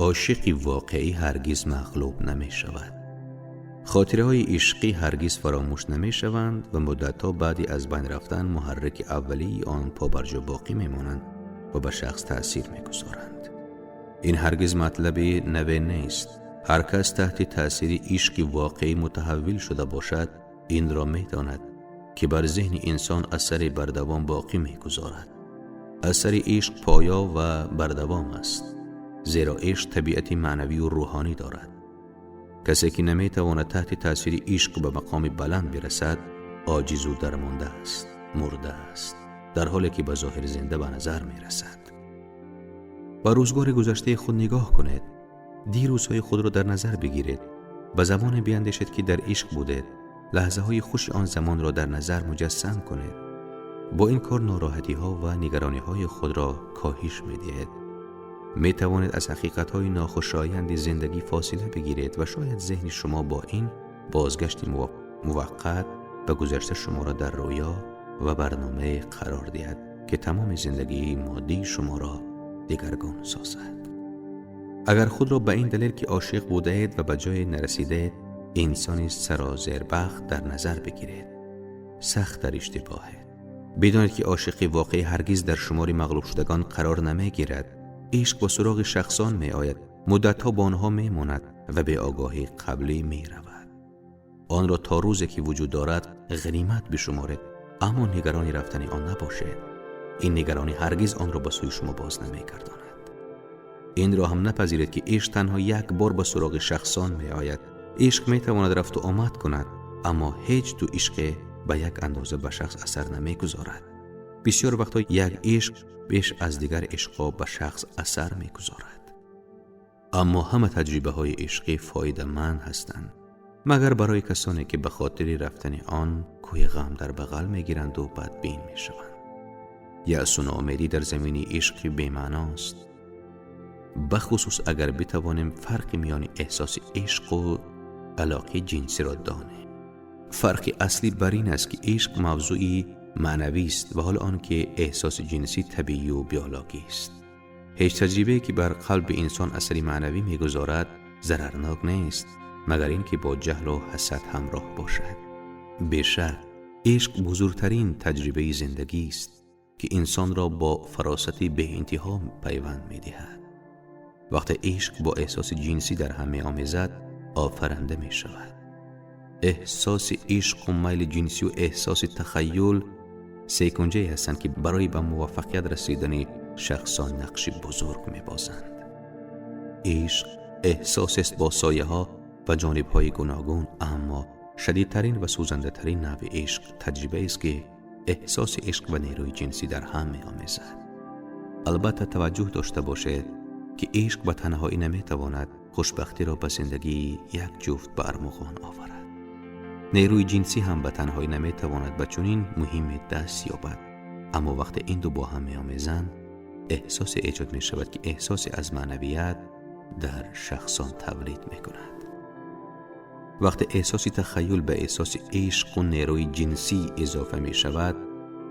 Ошиқи воқеӣ ҳаргиз мағлуб намешавад. Хотираҳои ишқӣ ҳаргиз фаромӯш намешаванд ва муддатҳо баъди аз байн рафтан муҳаррики аввалии он побарҷо боқӣ мемонанд ва ба шахс таъсир мегузоранд. Ин ҳаргиз матлаби наве нест. Ҳар кас таҳти таъсири ишқи воқеӣ мутаҳаввил шуда бошад, инро медонад, ки бар зеҳни инсон асари бардавом боқӣ мегузорад. Асари ишқ поё ва бардавом аст, зеро ишқ табиати маънавию рӯҳонӣ дорад. Касе ки наметавонад таҳти таъсири ишқ ба мақоми баланд бирасад, оҷизу дармонда аст, мурда аст, дар ҳоле ки ба зоҳир зинда ба назар мерасад. Ба рӯзгори гузаштаи худ нигоҳ кунед, дирӯзҳои худро дар назар бигиред, ба замоне биандешед, ки дар ишқ будед, лаҳзаҳои хуши он замонро дар назар муҷассам кунед. Бо ин кор нороҳатиҳо ва нигарониҳои худро коҳиш медиҳед. Метавонед аз ҳақиқатҳои нохушоянди зиндагӣ фосила бигиред ва шояд зеҳни шумо бо ин бозгашти муваққат ба гузашта шуморо дар рӯё ва барномае қарор диҳад, ки тамоми зиндагии моддии шуморо дигаргун созад. Агар худро ба ин далел, ки ошиқ будаед ва ба ҷое нарасидаед, инсони сарозербахт дар назар бигиред, сахт дар иштибоҳед. Бидонед, ки ошиқи воқеӣ ҳаргиз дар шумори мағлубшудагон қарор намегирад. Ишқ ба суроғи шахсон меояд, муддатҳо бо онҳо мемонад ва беогоҳии қаблӣ меравад. Онро то рӯзе ки вуҷуд дорад ғанимат бишуморед, аммо нигарони рафтани он набошед. Ин нигаронӣ ҳаргиз онро ба сӯи шумо боз намегардонад. Инро ҳам напазиред, ки ишқ танҳо як бор ба суроғи шахсон меояд. Ишқ метавонад рафту омад кунад, аммо ҳеҷ ду ишқе ба як андоза ба шахс асар намегузорад. Бисёр вақтҳо як ишқ беш аз дигар ишқҳо ба шахс асар мегузорад. Аммо ҳама таҷрибаҳои ишқӣ фоидаманд ҳастанд, магар барои касоне, ки ба хотири рафтани он кӯҳи ғам дар бағал мегиранду бадбин мешаванд. Яъсу ноумедӣ дар замини ишқи бемаъност, бахусус агар битавонем фарқи миёни эҳсоси ишқу алоқаи ҷинсиро донем. Фарқи аслӣ бар ин аст, ки ишқ мавзӯи маънавист ва ҳол он ки эҳсоси ҷинсӣ табиию биологист. Ҳеҷ таҷрибае, ки бар қалби инсон асари маънавӣ мегузорад, зарарнок нест, магар ин ки бо ҷаҳлу ҳасад ҳамроҳ бошад. Бешак, ишқ бузургтарин таҷрибаи зиндагист, ки инсонро бо фаросати беинтиҳо пайванд медиҳад. Вақте ишқ бо эҳсоси ҷинсӣ дар ҳам меомезад, офаранда мешавад. Эҳсоси ишқу майли ҷинсию эҳсоси тахаюл секунҷае ҳастанд, ки барои ба муваффақият расидани шахсон нақши бузург мебозанд. Ишқ эҳсосест бо сояҳо ва ҷонибҳои гуногун, аммо шадидтарин ва сӯзандатарин навъи ишқ таҷрибаест, ки эҳсоси ишқ ва нерӯи ҷинсӣ дар ҳам меомезад. Албатта, таваҷҷӯҳ дошта бошед, ки ишқ ба танҳоӣ наметавонад хушбахтиро ба зиндагии як ҷуфт ба армуғон оварад. Нерӯи ҷинсӣ ҳам ба танҳоӣ наметавонад ба чунин муҳиме даст ёбад, аммо вақте ин ду бо ҳам меомезанд, эҳсосе эҷод мешавад, ки эҳсосе аз маънавият дар шахсон тавлид мекунад. Вақте эҳсоси тахаюл ба эҳсоси ишқу нерӯи ҷинсӣ изофа мешавад,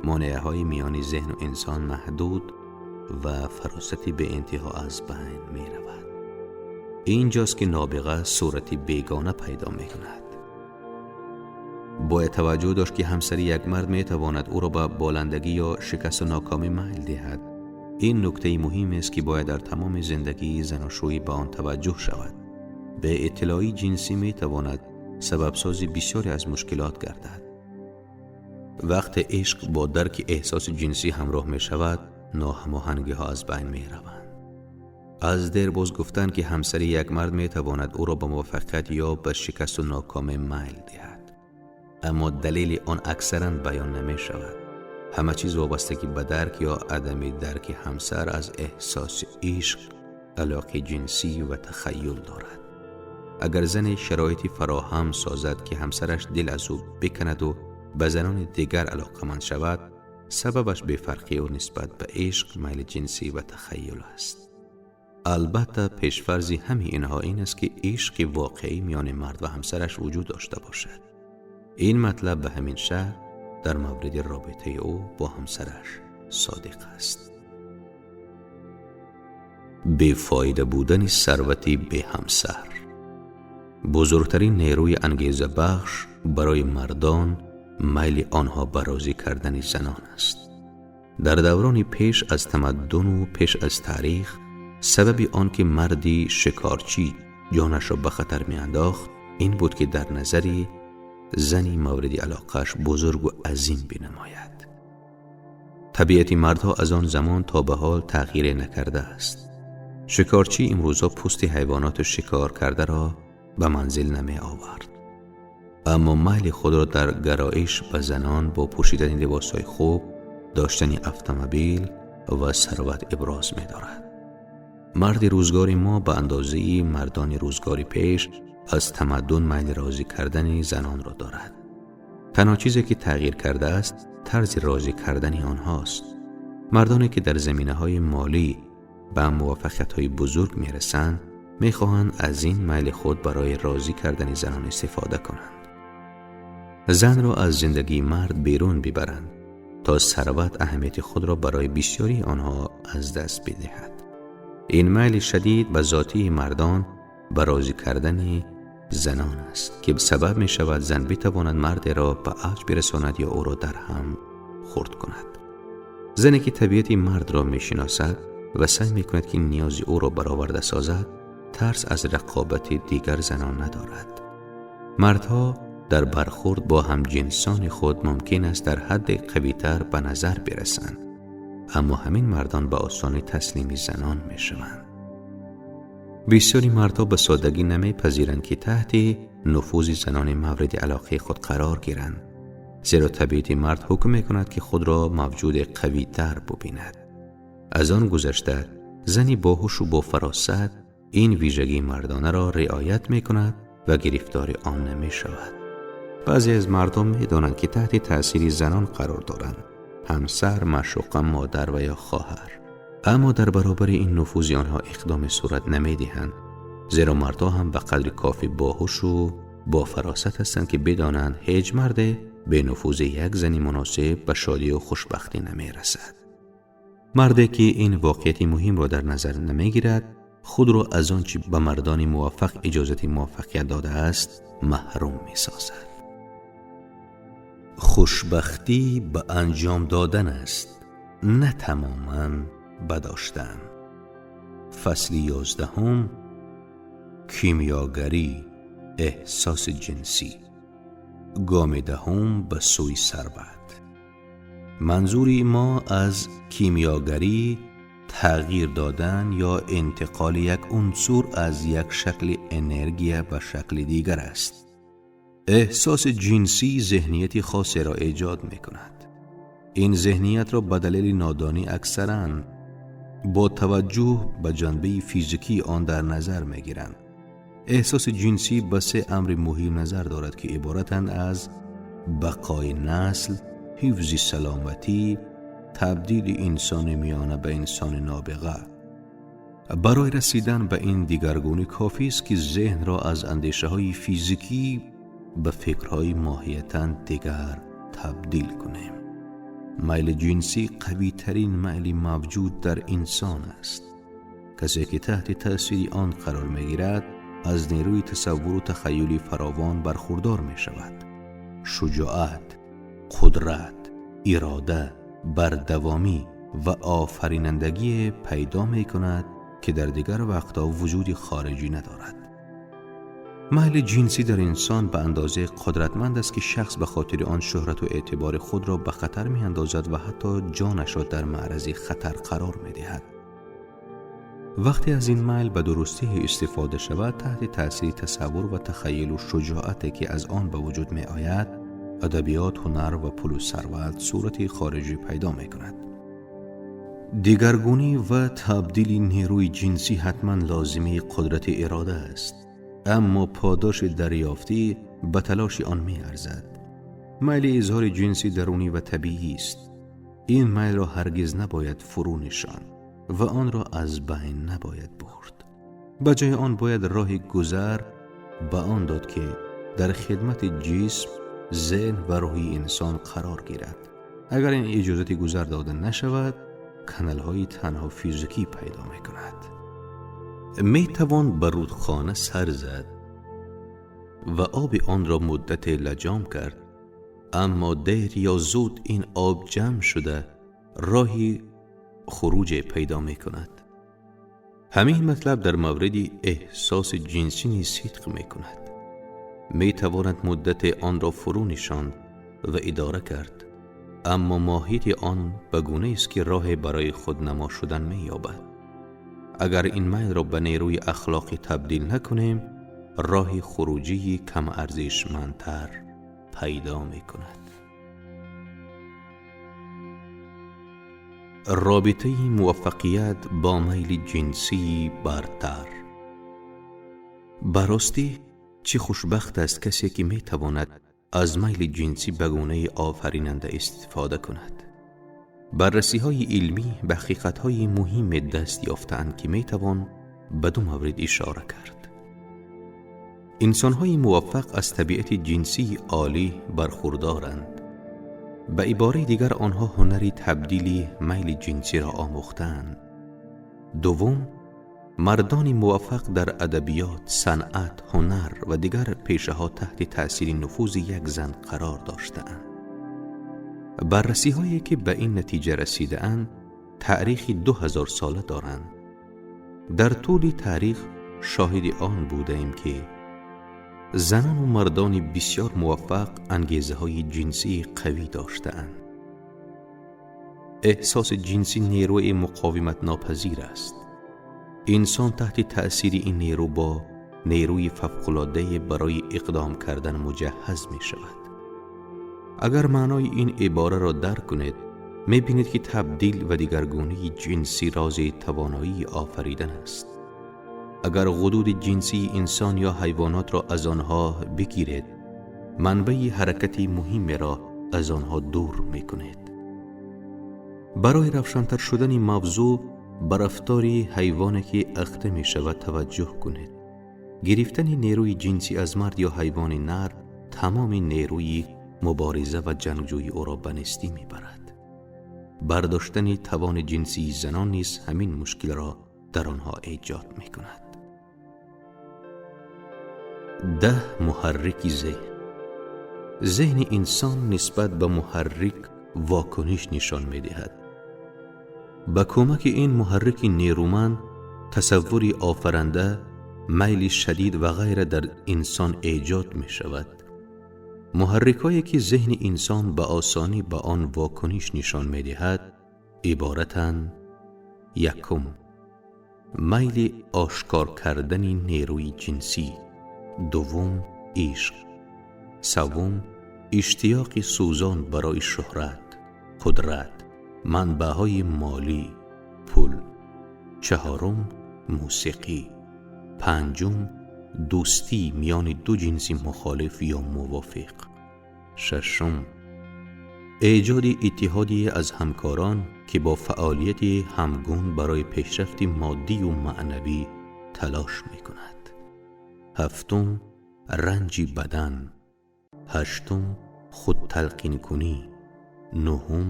монеаҳои миёни зеҳну инсон маҳдуд ва фаросати беинтиҳо аз байн меравад. Инҷост, ки нобиға сурати бегона пайдо мекунад. Бояд таваҷҷӯҳ дошт, ки ҳамсари як мард метавонад ӯро ба боландагӣ ё шикасту нокомӣ майл диҳад. Ин нуктаи муҳимест, ки бояд дар тамоми зиндагии заношӯӣ ба он таваҷҷӯҳ шавад. Беиттилоии ҷинсӣ метавонад сабабсози бисёре аз мушкилот гардад. Вақте ишқ бо дарки эҳсоси ҷинсӣ ҳамроҳ мешавад, ноҳамоҳангиҳо аз байн мераванд. Аз дер боз гуфтанд, ки ҳамсари як мард метавонад ӯро ба муваффақият ё ба шикасту нокомӣ майл диҳад, аммо далели он аксаран баён намешавад. Ҳама чиз вобастагӣ ба дарк ё адами дарки ҳамсар аз эҳсоси ишқ, алоқаи ҷинсӣ ва тахаюл дорад. Агар зане шароити фароҳам созад, ки ҳамсараш дил аз ӯ биканаду ба занони дигар алоқаманд шавад, сабабаш бефарқии ӯ нисбат ба ишқ, майли ҷинсӣ ва тахаюл аст. Албатта, пешфарзи ҳамаи инҳо ин аст, ки ишқи воқеӣ миёни мард ва ҳамсараш вуҷуд дошта бошад. Ин матлаб ба ҳамин шаҳр дар мавриди робитаи ӯ бо ҳамсараш содиқ аст. Бефоида будани сарвати беҳамсар. Бузургтарин нерӯи ангезабахш барои мардон майли онҳо ба розӣ кардани занон аст. Дар даврони пеш аз тамаддуну пеш аз таърих сабаби он ки марди шикорчӣ ҷонашро ба хатар меандохт ин буд ки дар назари зани мавриди алоқааш бузургу азим бинамояд. Табиати мардҳо аз он замон то ба ҳол тағйире накардааст. Шикорчӣ имрӯза пӯсти ҳайвоноти шикор кардаро ба манзил намеовард, аммо майли худро дар гароиш ба занон бо пӯшидани либосҳои хуб, доштани автомобил ва сарват иброз медорад. Марди рӯзгори мо ба андозаи мардони рӯзгори пеш аз тамаддун майли розӣ кардани занонро дорад. Танҳо чизе ки тағйир кардааст тарзи розӣ кардани онҳост. Мардоне ки дар заминаҳои молӣ ба муваффақиятҳои бузург мерасанд, мехоҳанд аз ин майли худ барои розӣ кардани занон истифода кунанд. Занро аз зиндагии мард берун бибаранд то сарват аҳамияти худро барои бисёрии онҳо аз даст бидиҳад. Ин майли шадид ба зотии мардон ба розӣ кардани занон аст ки сабаб мешавад зан битавонад мардеро ба авҷ бирасонад ё ӯро дар ҳам хурд кунад. Зане ки табиати мардро мешиносад ва саъй мекунад ки ниёзи ӯро бароварда созад, тарс аз рақобати дигар занон надорад. Мардҳо дар бархӯрд бо ҳамҷинсони худ мумкин аст дар ҳадде қавитар ба назар бирасанд, аммо ҳамин мардон ба осонӣ таслими занон мешаванд. Бисёри мардҳо ба содагӣ намепазиранд ки таҳти нуфузи занони мавриди алоқаи худ қарор гиранд, зеро табиати мард ҳукм мекунад ки худро мавҷуди қавитар бубинад. Аз он гузашта зани боҳушу бофаросат ин вижагии мардонаро риоят мекунад ва гирифтори он намешавад. Баъзе аз мардон медонанд ки таҳти таъсири занон қарор доранд: ҳамсар, маъшуқа, модар ва ё хоҳар. Аммо дар баробари ин нуфузи онҳо иқдоми сурат намедиҳанд, зеро мардҳо ҳам ба қадри кофӣ боҳушу бофаросат ҳастанд ки бидонанд ҳеҷ марде бе нуфузи як зани муносиб ба шодию хушбахтӣ намерасад. Марде ки ин воқеияти муҳимро дар назар намегирад, худро аз он чи ба мардони муваффақ иҷозати муваффақият додааст маҳрум месозад. Хушбахтӣ ба анҷом додан аст, на тамоман ба доштан. Фасли 11. Кимиёгарӣ, эҳсоси ҷинсӣ. Гоми 10 ба сӯи сарват. Манзури мо аз кимиёгарӣ тағйир додан ё интиқоли як унсур аз як шакли энергия ба шакли дигар аст. Эҳсоси ҷинсӣ зеҳнияти хосеро эҷод мекунад. Ин зеҳниятро ба далели нодонӣ аксаран бо таваҷҷӯҳ ба ҷанбаи физикии он дар назар мегиранд. Эҳсоси ҷинсӣ ба се амри муҳим назар дорад ки иборатанд аз бақои насл, ҳифзи саломатӣ, табдили инсони миёна ба инсони нобиға. Барои расидан ба ин дигаргунӣ кофист ки зеҳнро аз андешаҳои физикӣ ба фикрҳои моҳиятан дигар табдил кунем. Майли ҷинсӣ қавитарин майли мавҷуд дар инсон аст. Касе ки таҳти таъсири он қарор мегирад, аз нерӯи тасаввуру тахаюли фаровон бархурдор мешавад. Шуҷоат, қудрат, ирода, бардавомӣ ва офаринандагие пайдо мекунад ки дар дигар вақтҳо вуҷуди хориҷӣ надорад. Майли ҷинсӣ дар инсон ба андозаи қудратманд аст ки шахс ба хотири он шӯҳрату эътибори худро ба хатар меандозад ва ҳатто ҷонашро дар маърази хатар қарор медиҳад. Вақте аз ин майл ба дурустӣ истифода шавад, таҳти таъсири тасаввур ва тахаюлу шуҷоате ки аз он ба вуҷуд меояд, адабиёт, ҳунар ва пулу сарват сурати хориҷӣ пайдо мекунад. Дигаргунӣ ва табдили нерӯи ҷинсӣ ҳатман лозимии қудрати ирода аст, аммо подоши дарёфтӣ ба талоши он меарзад. Майли изҳори ҷинсӣ дарунӣ ва табиист. Ин майлро ҳаргиз набояд фурӯ нишонд ва онро аз байн набояд бурд. Ба ҷои он бояд роҳи гузар ба он дод ки дар хидмати ҷисм, зеҳн ва рӯҳи инсон қарор гирад. Агар ин иҷозати гузар дода нашавад, каналҳои танҳо физикӣ пайдо мекунад. Метавон ба рӯдхона сар зад ва оби онро муддате лаҷом кард, аммо дер ё зуд ин об ҷамъ шуда роҳи хуруҷе пайдо мекунад. Ҳамин матлаб дар мавриди эҳсоси ҷинсӣ низ сидқ мекунад. Метавонад муддате онро фурӯ нишонд ва идора кард, аммо моҳияти он ба гунаест, ки роҳе барои худнамо шудан меёбад. Агар ин майлро ба нерӯи ахлоқӣ табдил накунем, роҳи хуруҷии камарзишмандтар пайдо мекунад. Робитаи муваффақият бо майли ҷинсии бартар. Ба ростӣ, чӣ хушбахт аст касе, ки метавонад аз майли ҷинсӣ ба гунаи офаринанда истифода кунад. Баррасиҳои илмӣ ба ҳақиқатҳои муҳиме даст ёфтаанд, ки метавон ба ду маврид ишора кард. Инсонҳои муваффақ аз табиати ҷинсии олӣ бархурдоранд. Ба ибораи дигар, онҳо ҳунари табдили майли ҷинсиро омӯхтаанд. Дуввум, мардони муваффақ дар адабиёт, санъат, ҳунар ва дигар пешаҳо таҳти таъсири нуфузи як зан қарор доштаанд. Баррасиҳое, ки ба ин натиҷа расидаанд, таърихи 2000-сола доранд. Дар тӯли таърих шоҳиди он будаем, ки занону мардони бисёр муваффақ ангезаҳои ҷинсии қавӣ доштаанд. Эҳсоси ҷинсӣ нерӯи муқовиматнопазир аст. Инсон таҳти таъсири ин нерӯ бо нерӯи фавқулоддае барои иқдом кардан муҷаҳҳаз мешавад. Агар маънои ин ибораро дарк кунед, мебинед, ки табдил ва дигаргунии ҷинсӣ рози тавоноии офаридан аст. Агар ғудуди ҷинсии инсон ё ҳайвонотро аз онҳо бигиред, манбаи ҳаракати муҳимеро аз онҳо дур мекунед. Барои равшантар шудани мавзӯъ ба рафтори ҳайвоне, ки ахта мешавад, таваҷҷӯҳ кунед. Гирифтани нерӯи ҷинсӣ аз мард ё ҳайвони нар тамоми нерӯи мубориза ва ҷангҷӯии ӯро ба нестӣ мебарад. Бардоштани тавони ҷинсии занон низ ҳамин мушкилро дар онҳо эҷод мекунад. 10 муҳаррики зеҳн. Зеҳни инсон нисбат ба муҳаррик вокуниш нишон медиҳад. Ба кӯмаки ин муҳаррики нерӯманд тасаввури офаранда, майли шадид ва ғайра дар инсон эҷод мешавад. Муҳаррикҳое, ки зеҳни инсон ба осонӣ ба он вокуниш нишон медиҳад, иборатанд: якум, майли ошкор кардани нерӯи ҷинсӣ, дуввум, ишқ, севум, иштиёқи сӯзон барои шӯҳрат, қудрат, манбаъҳои молӣ, пул, чаҳорум, мусиқӣ, панҷум, дӯстӣ миёни ду ҷинси мухолиф ё мувофиқ, шашум, эҷоди иттиҳодие аз ҳамкорон, ки бо фаъолияти ҳамгун барои пешрафти моддию маънавӣ талош мекунад, ҳафтум, ранҷи бадан, ҳаштум, худталқинкунӣ, нуҳум,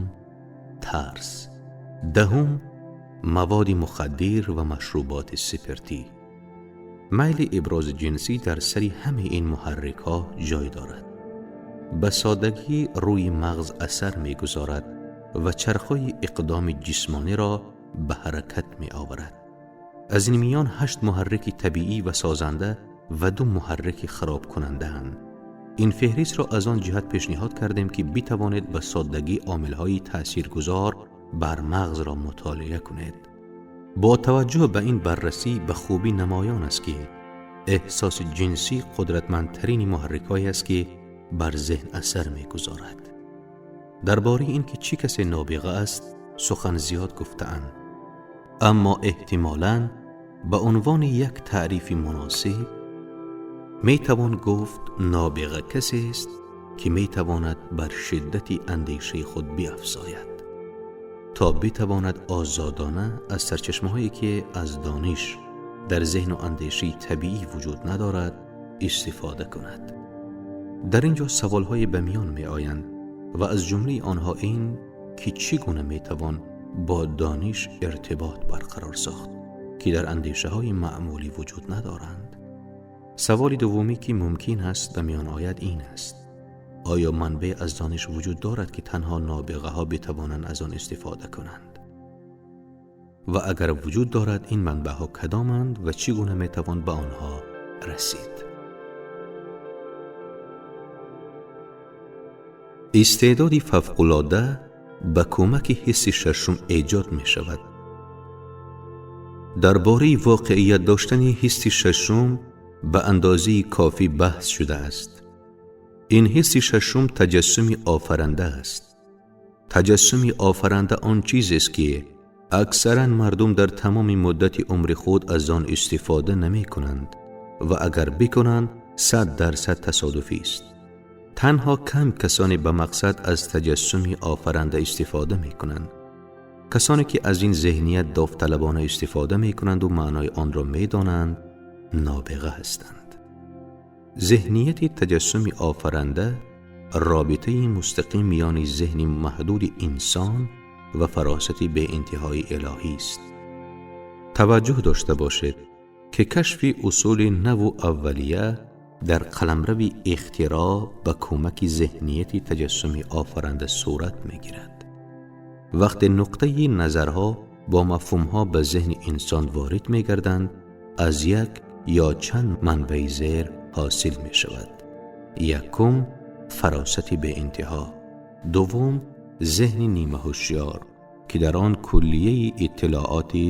тарс, даҳум, маводи мухаддир ва машруботи спиртӣ. Майли ибрози ҷинсӣ дар сари ҳамаи ин муҳаррикҳо ҷой дорад. Ба содагӣ рӯи мағз асар мегузорад ва чархҳои иқдоми ҷисмониро ба ҳаракат меоварад. Аз ин миён 8 муҳаррики табиӣ ва созанда ва 2 муҳаррики харобкунандаанд. Ин феҳристро аз он ҷиҳат пешниҳод кардем, ки битавонед ба соддагӣ омилҳои таъсиргузор бар мағзро мутолиа кунед. Бо таваҷҷӯҳ ба ин баррасӣ ба хубӣ намоён аст, ки эҳсоси ҷинсӣ қудратмандтарини муҳаррикҳое аст, ки бар зеҳн асар мегузорад. Дар бораи ин ки чӣ касе нобиға аст, сухан зиёд гуфтаанд, аммо эҳтимолан ба унвони як таърифи муносиб метавон гуфт, нобиға касест, ки метавонад бар шиддати андешаи худ биафзояд, то битавонад озодона аз сарчашмаҳое, ки аз дониш дар зеҳну андешаи табиӣ вуҷуд надорад, истифода кунад. Дар ин ҷо саволҳое ба миён меоянд ва аз ҷумлаи онҳо ин ки чӣ гуна метавон бо дониш иртибот барқарор сохт. ки дар андешаҳои маъмулӣ вуҷуд надоранд. Саволи дуввумӣ ки мумкин аст ба миён ояд ин аст: оё манбаъ аз дониш вуҷуд дорад ки танҳо нобиғаҳо битавонанд аз он истифода кунанд? Ва агар вуҷуд дорад, ин манбаъҳо кадоманд ва чӣ гуна метавон ба онҳо расид? Истеъдоди фавқулода ба кӯмаки ҳисси шашум эҷод мешавад. Дар бораи воқеият доштани ҳисси шашум ба андозаи кофӣ баҳс шудааст. Ин ҳисси шашум таҷассуми офаранда аст. Таҷассуми офаранда он чизест ки аксаран мардум дар тамоми муддати умри худ аз он истифода намекунанд ва агар бикунанд 100% тасодуфист. Танҳо кам касоне ба мақсад аз таҷассуми офаранда истифода мекунанд. Касоне ки аз ин зеҳният довталабона истифода мекунанду маънои онро медонанд, нобиға ҳастанд. Зеҳнияти таҷассуми офаранда робитаи мустақим миёни зеҳни маҳдуди инсон ва фаросати беинтиҳои илоҳист. Таваҷҷӯҳ дошта бошед ки кашфи усули наву аввалия дар қаламрави ихтироъ ба кӯмаки зеҳнияти таҷассуми офаранда сурат мегирад. Вақте нуқтаи назарҳо бо мафҳумҳо ба зеҳни инсон ворид мегарданд, аз як ё чанд манбаи зер ҳосил мешавад. Якум, фаросати беинтиҳо. Дуввум, зеҳни нимаҳушёр ки дар он куллияи иттилооти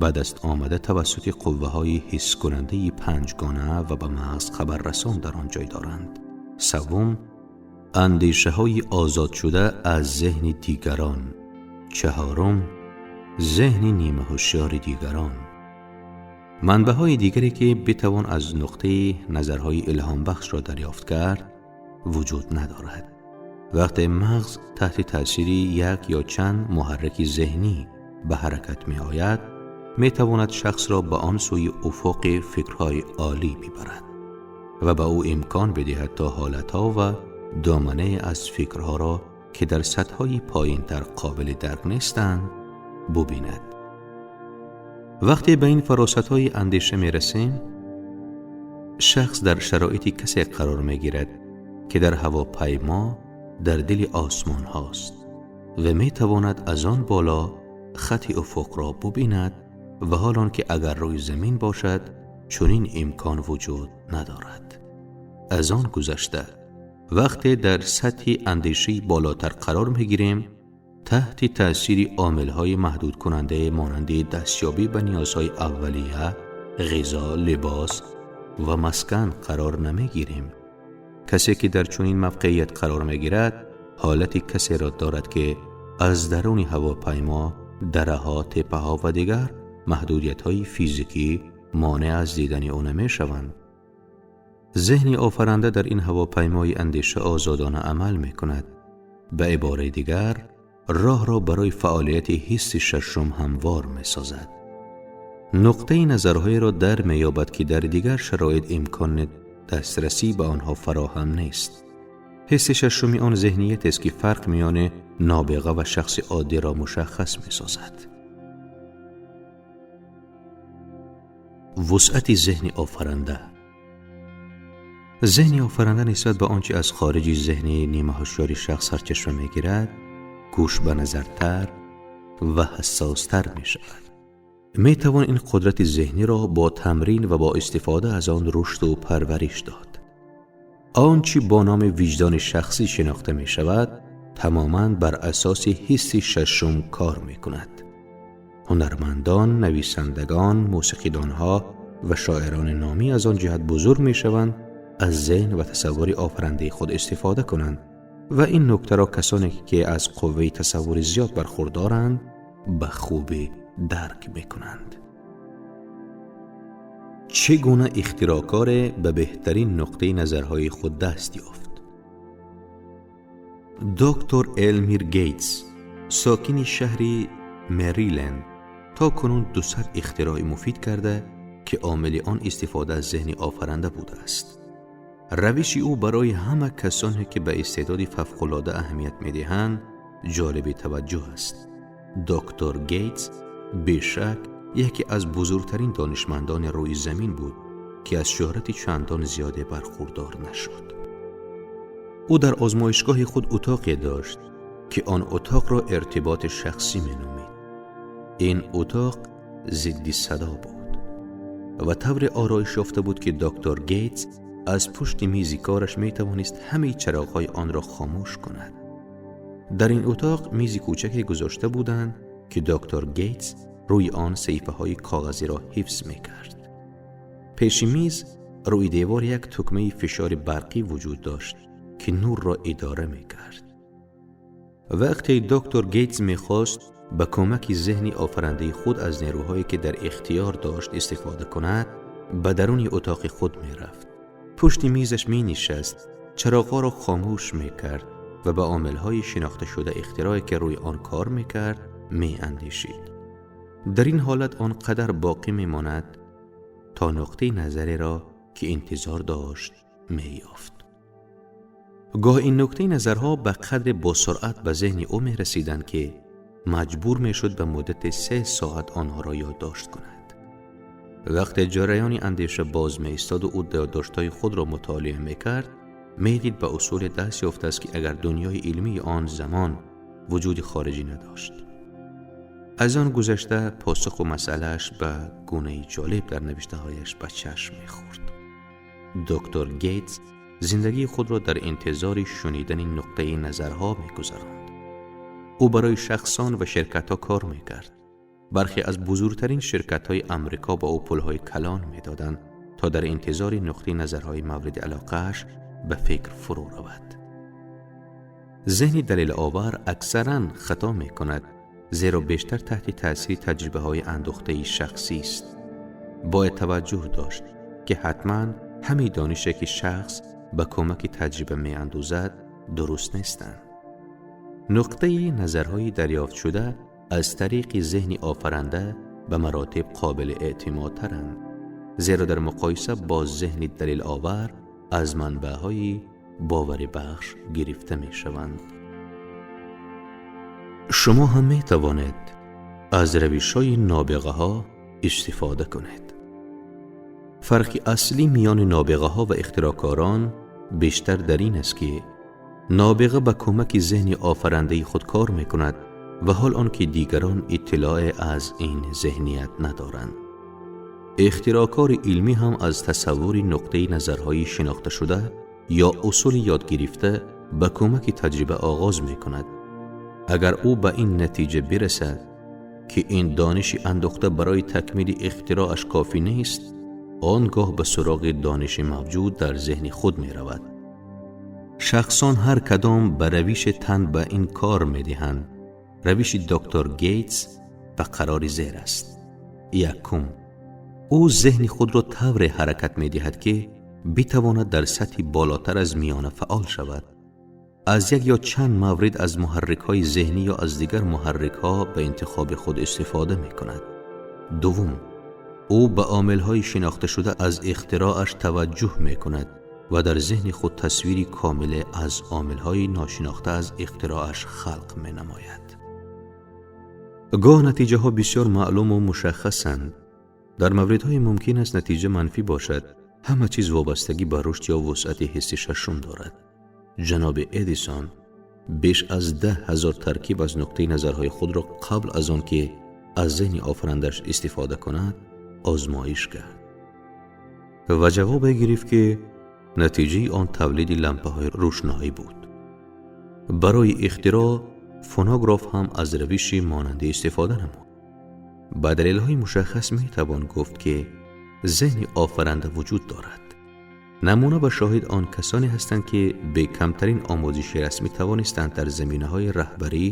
ба даст омада тавассути қувваҳои ҳисскунандаи панҷгона ва ба мағз хабаррасон дар он ҷой доранд. Севум, андешаҳои озодшуда аз зеҳни дигарон. Чаҳорум, зеҳни нимаҳушёри дигарон. Манбаъҳои дигаре ки битавон аз нуқтаи назарҳои илҳомбахшро дарёфт кард вуҷуд надорад. Вақте мағз таҳти таъсири як ё чанд муҳаррики зеҳнӣ ба ҳаракат меояд, метавонад шахсро ба он сӯи уфуқи фикрҳои олӣ бибарад ва ба ӯ имкон бидиҳад то ҳолатҳо ва доманае аз фикрҳоро ки дар сатҳҳои поинтар қобили дарк нестанд бубинад. Вақте ба ин фаросатҳои андеша мерасем, шахс дар шароити касе қарор мегирад ки дар ҳавопаймо дар дили осмон ҳост ва метавонад аз он боло хати уфуқро бубинад ва ҳол он ки агар рӯи замин бошад, чунин имкон вуҷуд надорад. Аз он гузашта, вақте дар сатҳи андешаи болотар қарор мегирем, таҳти таъсири омилҳои маҳдудкунандае монанди дастёбӣ ба ниёзҳои аввалия, ғизо, либос ва маскан қарор намегирем. Касе ки дар чунин мавқеият қарор мегирад, ҳолати касеро дорад ки аз даруни ҳавопаймо, дараҳо, теппаҳо ва дигар маҳдудиятҳои физикӣ монеъ аз дидани ӯ намешаванд. Зеҳни офаранда дар ин ҳавопаймои андеша озодона амал мекунад. Ба ибораи дигар, роҳро барои фаъолияти ҳисси шашум ҳамвор месозад. Нуқтаи назарҳоеро дар меёбад ки дар дигар шароит имкони дастрасӣ ба онҳо фароҳам нест. Ҳисси шашуми он зеҳниятест ки фарқ миёни нобиға ва шахси оддиро мушаххас месозад. Вусъати зеҳни офаранда. Зеҳни офаранда нисбат ба он чи аз хориҷи зеҳни нимаҳушёри шахс сарчашма мегирад, гӯш ба назартар ва ҳассостар мешавад. Метавон ин қудрати зеҳниро бо тамрин ва бо истифода аз он рушду парвариш дод. Он чи бо номи виҷдони шахсӣ шинохта мешавад, тамоман бар асоси ҳисси шашум кор мекунад. Ҳунармандон, нависандагон, мусиқидонҳо ва шоирони номӣ аз он ҷиҳат бузург мешаванд, аз зеҳн ва тасаввури офарандаи худ истифода кунанд ва ин нуктаро касоне ки аз қувваи тасаввури зиёд бархурдоранд ба хубӣ дарк мекунанд. Чӣ гуна ихтироъкоре ба беҳтарин нуқтаи назарҳои худ даст ёфт? Доктор Элмир Гейтс, сокини шаҳри Мериленд, то кунун 200 ихтирои муфид карда ки омили он истифода аз зеҳни офаранда будааст. Равиши ӯ барои ҳама касоне ки ба истеъдоди фавқулода аҳамият медиҳанд ҷолиби таваҷҷӯҳ аст. Доктор Гейтс бешак яке аз бузургтарин донишмандони рӯи замин буд, ки аз шӯҳрати чандон зиёде бархурдор нашуд. Ӯ дар озмоишгоҳи худ утоқе дошт, ки он утоқро иртиботи шахсӣ меномид. Ин утоқ зидди садо буд ва тавре ороиш ёфта буд, ки доктор Гейтс аз пушти мизи кораш метавонист ҳамаи чароғҳои онро хомӯш кунад. Дар ин утоқ мизи кӯчаке гузошта буданд, ки доктор Гейтс рӯи он саҳифаҳои коғазиро ҳифз мекард. Пеши миз рӯи девор як тукмаи фишори барқӣ вуҷуд дошт, ки нурро идора мекард. Вақте доктор Гейтс мехост ба кӯмаки зеҳни офарандаи худ аз нерӯҳое, ки дар ихтиёр дошт, истифода кунад, ба даруни утоқи худ мерафт. Пушти мизаш менишаст, чароғҳоро хомӯш мекард ва ба омилҳои шинохташуда ихтироъе, ки рӯи он кор мекард, меандешид. Дар ин ҳолат он қадар боқӣ мемонад, то нуқтаи назареро, ки интизор дошт, меёфт. Гоҳ ин нуқтаи назарҳо ба қадре бо суръат ба зеҳни ӯ мерасиданд, ки маҷбур мешуд ба муддати 3 соат онҳоро ёддошт кунад. Вақте ҷараёни андеша боз меистоду ӯ ёддоштҳои худро мутолиа мекард, медид ба усуле даст ёфтааст, ки агар дунёи илмии он замон вуҷуди хориҷӣ надошт. Аз он гузашта, посуху масъалааш ба гунаи ҷолиб дар навиштаҳояш ба чашм мехӯрд. Доктор Гейтс зиндагии худро дар интизори шунидани нуқтаи назарҳо мегузаронд. Ӯ барои шахсон ва ширкатҳо кор мекард. Бархе аз бузургтарин ширкатҳои Амрико ба ӯ пулҳои калон медоданд, то дар интизори нуқтаи назарҳои мавриди алоқааш ба фикр фурӯ равад. Зеҳни далеловар аксаран хато мекунад, зеро бештар таҳти таъсири таҷрибаҳои андӯхтаи шахсӣ аст. Бояд таваҷҷӯҳ дошт, ки ҳатман ҳамаи донише, ки шахс ба кӯмаки таҷриба меандӯзад, дуруст нестанд. Нуқтаи назарҳои дарёфтшуда аз тариқи зеҳни офаранда ба маротиб қобили эътимодтаранд, зеро дар муқоиса бо зеҳни далеловар аз манбаъҳои боварибахш гирифта мешаванд. Шумо ҳам метавонед аз равишҳои нобиғаҳо истифода кунед. Фарқи аслӣ миёни нобиғаҳо ва ихтироъкорон бештар дар ин аст, ки нобиға ба кӯмаки зеҳни офарандаи худ кор мекунад ва ҳол он ки дигарон иттилоъе аз ин зеҳният надоранд. Ихтироъкори илмӣ ҳам аз тасаввури нуқтаи назарҳои шинохташуда ё усули ёдгирифта ба кӯмаки таҷриба оғоз мекунад. Агар ӯ ба ин натиҷа бирасад, ки ин дониши андӯхта барои такмили ихтироъаш кофӣ нест, он гоҳ ба суроғи дониши мавҷуд дар зеҳни худ меравад. Шахсон ҳар кадом ба равиши тан ба ин кор медиҳанд. Равиши доктор Гейтс ба қарори зер аст. Якум, ӯ зеҳни худро тавре ҳаракат медиҳад, ки битавонад дар сатҳи болотар аз миёна фаъол шавад. Аз як ё чанд маврид аз муҳаррикҳои зеҳнӣ ё аз дигар муҳаррикҳо ба интихоби худ истифода мекунад. Дуввум, ӯ ба омилҳои шинохташуда аз ихтироъаш таваҷҷӯҳ мекунад ва дар зеҳни худ тасвири комиле аз омилҳои ношинохта аз ихтироъаш халқ менамояд. Гоҳ натиҷаҳо бисёр маълуму мушаххасанд. Дар мавридҳое мумкин аст натиҷа манфӣ бошад. Ҳама чиз вобастагӣ ба рушд ё вусъати ҳисси шашум дорад. Ҷаноби Эдисон беш аз 10 000 таркиб аз нуқтаи назарҳои худро қабл аз он ки аз зеҳни офарандаш истифода кунад, озмоиш кард ва ҷавобе гирифт, ки натиҷаи он тавлиди лампаҳои рӯшноӣ буд. Барои ихтироъ фонограф ҳам аз равиши монандӣ истифода намуд. Ба далелҳои мушаххас метавон гуфт, ки зеҳни офаранда вуҷуд дорад. Намуна ва шоҳид он касоне ҳастанд, ки бе камтарин омӯзиши расмӣ тавонистанд дар заминаҳои раҳбарӣ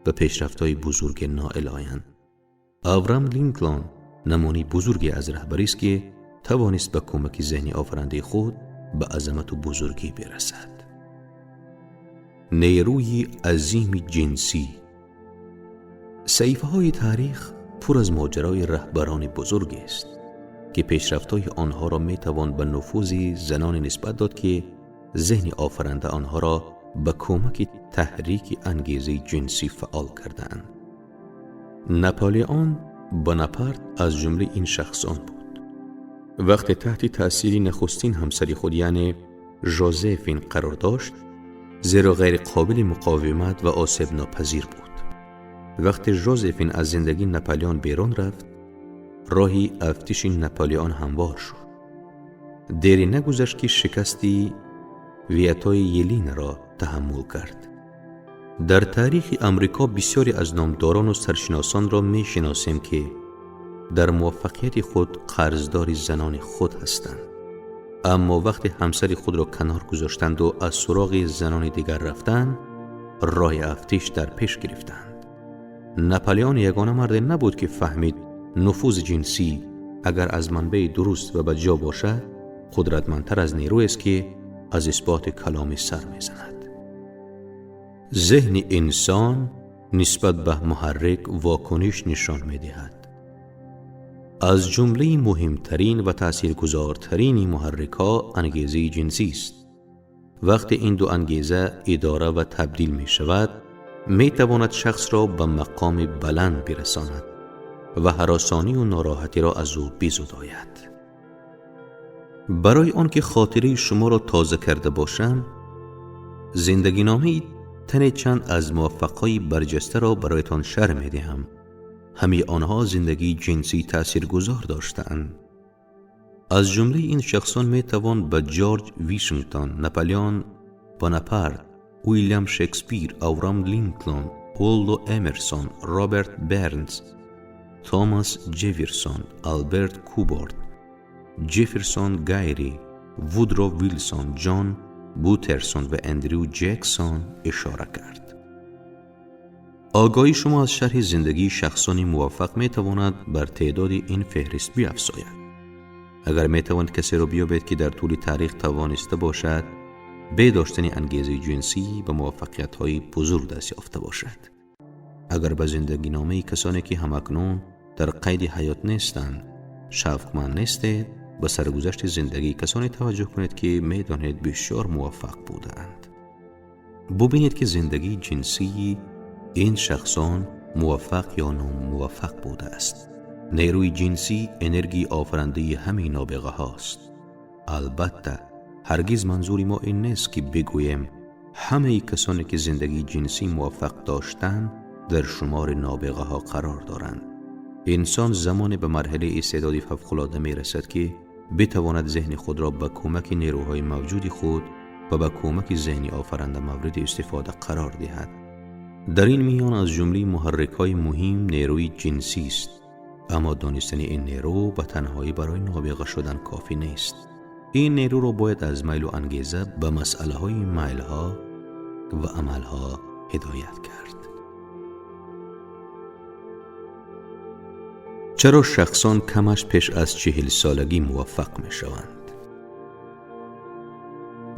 ба пешрафтҳои бузурге ноил оянд. Авраам Линклон намунаи бузурге аз раҳбарист, ки тавонист ба кӯмаки зеҳни офарандаи худ ба азамату бузургӣ бирасад. Нерӯи азими ҷинсӣ. Саҳифаҳои таърих пур аз моҷарои раҳбарони бузургест, ки пешрафтҳои онҳоро метавон ба нуфузи заноне нисбат дод, ки зеҳни офаранда онҳоро ба кӯмаки таҳрики ангезаи ҷинсӣ фаъол кардаанд. Наполеон Бонапарт аз ҷумлаи ин шахсон буд. Вақте таҳти таъсири нахустин ҳамсари худ, яъне Жозефин, қарор дошт, зеро ғайриқобили муқовимат ва осебнопазир буд. Вақте Жозефин аз зиндагии Наполеон берун рафт, роҳи афтиши Наполеон ҳамвор шуд. Дере нагузашт, ки шикасти Виатои Елинаро таҳаммул кард. Дар таърихи Амрико бисёре аз номдорону саршиносонро мешиносем, ки дар муваффақияти худ қарздори занони худ ҳастанд. Аммо вақте ҳамсари худро канор гузоштанду аз суроғи занони дигар рафтанд, роҳи афтиш дар пеш гирифтанд. Наполеон ягона марде набуд, ки фаҳмид нуфузи ҷинсӣ, агар аз манбаи дуруст ва ба ҷо бошад, қудратмандтар аз нерӯест, ки аз исботи каломӣ сар мезанад. Зеҳни инсон нисбат ба муҳаррик вокуниш нишон медиҳад. Аз ҷумлаи муҳимтарин ва таъсиргузортарини муҳаррикҳо ангезаи ҷинсӣ аст. Вақте ин ду ангеза идора ва табдил мешавад, метавонад шахсро ба мақоми баланд бирасонад ва ҳаросонию нороҳатиро аз ӯ бизудояд. Барои он ки хотираи шуморо тоза карда бошам, зиндагиномаи тане чанд аз муваффақҳои барҷастаро бароятон шарҳ медиҳам. Ҳамаи онҳо зиндагии ҷинсӣ таъсиргузор доштаанд. Аз ҷумлаи ин шахсон метавон ба Ҷорҷ Вишингтон, Наполеон Бонапарт, Уилям Шекспир, Авраам Линколн, Уолдо Эмерсон, Роберт Бернс, Томас Ҷефферсон, Алберт Куборд, Ҷефферсон Гайри, Вудро Вилсон, Ҷон Бутерсон ва Эндрю Ҷексон ишора кард. Огоҳии шумо аз шарҳи зиндагии шахсони муваффақ метавонад бар теъдоди ин феҳрист биафзояд. Агар метавонед касеро биёбед, ки дар тӯли таърих тавониста бошад бе доштани ангезаи ҷинсӣ ба муваффақиятҳои бузург даст ёфта бошад, агар ба зиндагиномаи касоне, ки ҳамакнун дар қайди ҳаёт нестанд, шавқманд нестед, ба саргузашти зиндагии касоне таваҷҷӯҳ кунед, ки медонед бисёр муваффақ будаанд. Бубинед, ки зиндагии ҷинсии ин шахсон муваффақ ё номуваффақ будааст. Нерӯи ҷинсӣ энергияи офарандаи ҳамаи нобиғаҳост. Албатта, ҳаргиз манзури мо ин нест, ки бигӯем ҳамаи касоне, ки зиндагии ҷинсӣ муваффақ доштанд, дар шумори нобиғаҳо қарор доранд. Инсон замоне ба марҳилаи истеъдоди фавқулода мерасад, ки битавонад зеҳни худро ба кӯмаки нерӯҳои мавҷуди худ ва ба кӯмаки зеҳни офаранда мавриди истифода қарор диҳад. Дар ин миён аз ҷумлаи муҳаррикҳои муҳим нерӯи ҷинсист. Аммо донистани ин нерӯ ба танҳоӣ барои нобиға шудан кофӣ нест. Ин нерӯро бояд аз майлу ангеза ба масъалаҳои майлҳо ва амалҳо ҳидоят кард. Чаро шахсон камаш пеш аз 40 солагӣ муваффақ мешаванд?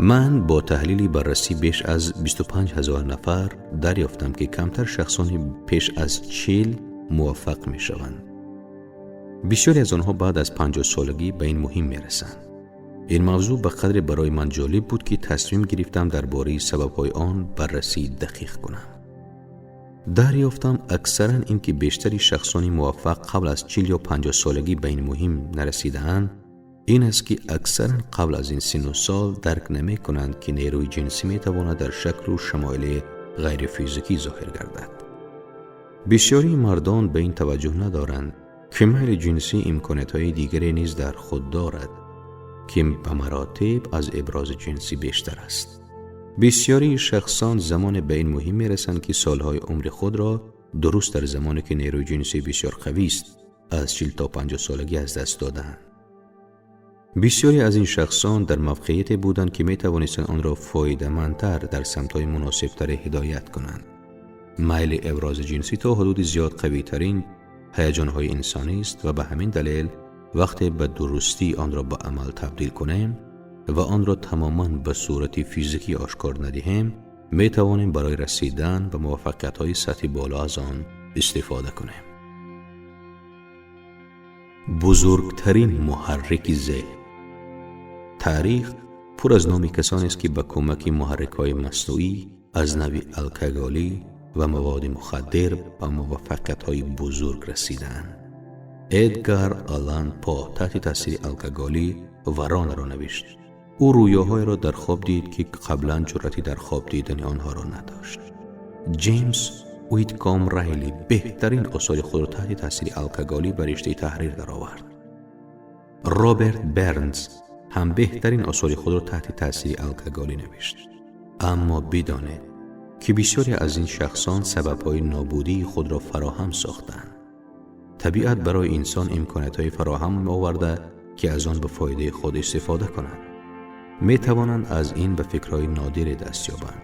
Ман бо таҳлили баррасӣ беш аз 25 000 нафар дарёфтам, ки камтар шахсони пеш аз 40 муваффақ мешаванд. Бисёре аз онҳо баъд аз 50 солагӣ ба ин муҳим мерасанд. Ин мавзӯъ ба қадре барои ман ҷолиб буд, ки тасмим гирифтам дар бораи сабабҳои он баррасии дақиқ кунам. Дарёфтам, аксаран ин ки бештари шахсони муваффақ қабл аз 40 ё 50 солагӣ ба ин муҳим нарасидаанд, ин аст, ки аксаран қабл аз ин синну сол дарк намекунанд, ки нерӯи ҷинсӣ метавонад дар шаклу шамоили ғайрифизикӣ зоҳир гардад. Бисёрии мардон ба ин таваҷҷӯҳ надоранд, ки майли ҷинсӣ имкониятҳои дигаре низ дар худ дорад, ки ба маротиб аз ибрози ҷинсӣ бештар аст. Бисёрии шахсон замоне ба ин муҳим мерасанд, ки солҳои умри худро дуруст дар замоне, ки нерӯи ҷинсӣ бисёр қавист, аз 40 то 50 солагӣ аз даст додаанд. Бисёре аз ин шахсон дар мавқеияте буданд, ки метавонистанд онро фоидамандтар дар самтҳои муносибтаре ҳидоят кунанд. Майли ибрози ҷинсӣ то ҳудуди зиёд қавитарин ҳаяҷонҳои инсонист ва ба ҳамин далел вақте ба дурустӣ онро ба амал табдил кунем ва онро тамоман ба сурати физикӣ ошкор надиҳем, метавонем барои расидан ба муваффақиятҳои сатҳи боло аз он истифода кунем. Бузургтарин муҳаррики зеҳн. Таърих пур аз номи касонест, ки ба кӯмаки муҳаррикҳои маснуӣ аз навъи алкоголӣ ва маводи мухаддир ба муваффақиятҳои бузург расидаанд. Эдгар Аллан По таҳти таъсири алкоголӣ Воронаро навишт. Ӯ рӯёҳоеро дар хоб дид, ки қаблан ҷуръати дар хоб дидани онҳоро надошт. Ҷеймс Уитком Райли беҳтарин осори худро таҳти таъсири алкоголӣ ба риштаи таҳрир даровард. Роберт Бернс ҳам беҳтарин осори худро таҳти таъсири алкоголӣ навишт. Аммо бидонед, ки бисёре аз ин шахсон сабабҳои нобудии худро фароҳам сохтанд. Табиат барои инсон имкониятҳои фароҳам оварда, ки аз он ба фоидаи худ истифода кунад. Метавонанд аз ин ба фикрҳои нодире даст ёбанд,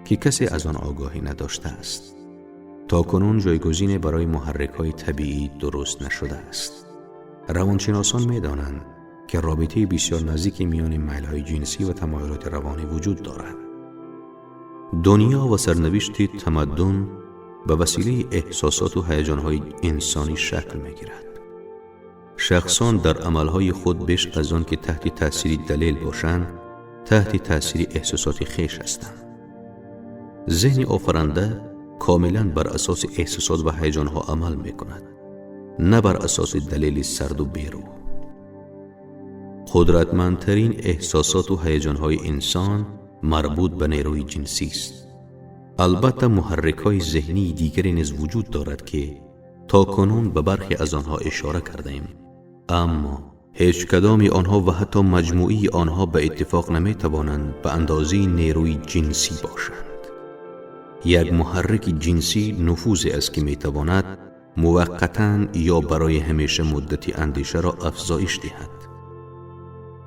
ки касе аз он огоҳӣ надоштааст. То кунун ҷойгузине барои муҳаррикҳои табиӣ дуруст нашудааст. Равоншиносон медонанд, ки робитаи бисёр наздики миёни майлҳои ҷинсӣ ва тамоюлоти равонӣ вуҷуд дорад. Дунё ва сарнавишти тамаддун ба василаи эҳсосоту ҳаяҷонҳои инсонӣ шакл мегирад. Шахсон дар амалҳои худ беш аз он ки таҳти таъсири далел бошанд, таҳти таъсири эҳсосоти хеш ҳастанд. Зеҳни офаранда комилан бар асоси эҳсосот ва ҳаяҷонҳо амал мекунад, на бар асоси далели сарду берӯҳ. Қудратмандтарин эҳсосоту ҳаяҷонҳои инсон марбут ба нерӯи ҷинсист. Албатта, муҳаррикҳои зеҳнии дигаре низ вуҷуд дорад, ки то кунун ба бархе аз онҳо ишора кардаем, аммо ҳеҷ кадоми онҳо ва ҳатто маҷмӯии онҳо ба иттифоқ наметавонанд ба андозаи нерӯи ҷинсӣ бошанд. Як муҳаррики ҷинсӣ нуфузе аст, ки метавонад муваққатан ё барои ҳамеша муддати андешаро афзоиш диҳад.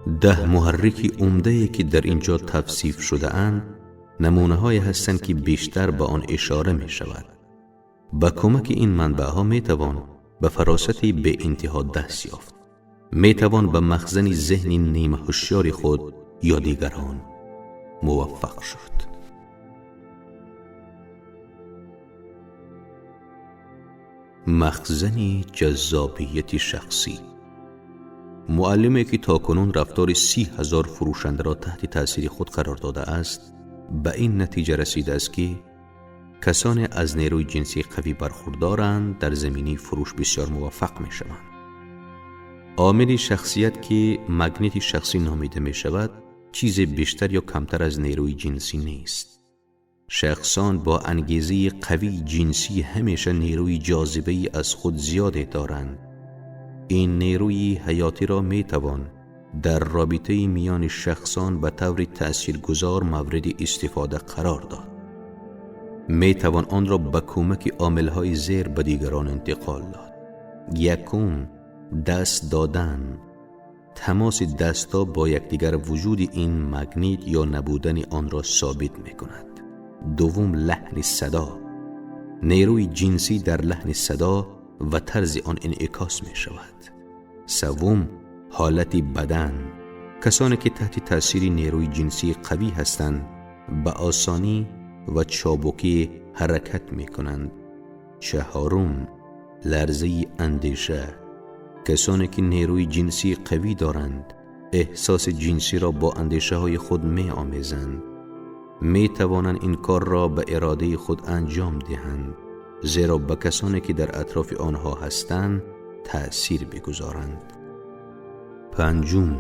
10 муҳаррики умдае, ки дар ин ҷо тавсиф шудаанд, намунаҳое ҳастанд, ки бештар ба он ишора мешавад. Ба кӯмаки ин манбаъҳо метавон ба фаросати беинтиҳо даст ёфт. Метавон ба махзани зеҳни нимаҳушёри худ ё дигарон муваффақ шуд. Махзани ҷаззобияти шахсӣ. Муаллиме, ки то кунун рафтори 30,000 фурӯшандаро таҳти таъсири худ қарор додааст, ба ин натиҷа расидааст, ки касоне аз нерӯи ҷинсӣ қавӣ бархурдоранд, дар заминаи фурӯш бисёр муваффақ мешаванд. Омили шахсият, ки магнити шахсӣ номида мешавад, чизе бештар ё камтар аз нерӯи ҷинсӣ нест. Шахсон бо ангезаи қавии ҷинсӣ ҳамеша нерӯи ҷозибаи аз худ зиёде доранд. Ин нерӯи ҳаётиро метавон дар робитаи миёни шахсон ба таври таъсиргузор мавриди истифода қарор дод. Метавон онро ба кӯмаки омилҳои зер ба дигарон интиқол дод. Якум, даст додан. Тамоси дастҳо бо якдигар вуҷуди ин магнит ё набудани онро собит мекунад. Дуввум, лаҳни садо. Нерӯи ҷинсӣ дар лаҳни садо ва тарзи он инъикос мешавад. Севум, ҳолати бадан. Касоне ки таҳти таъсири нерӯи ҷинсии қавӣ ҳастанд, ба осонӣ ва чобукӣ ҳаракат мекунанд. Чаҳорум, ларзаи андеша. Касоне ки нерӯи ҷинсии қавӣ доранд, эҳсоси ҷинсиро бо андешаҳои худ меомезанд. Метавонанд ин корро ба иродаи худ анҷом диҳанд, зеро ба касоне ки дар атрофи онҳо ҳастанд таъсир бигузоранд. Панҷум,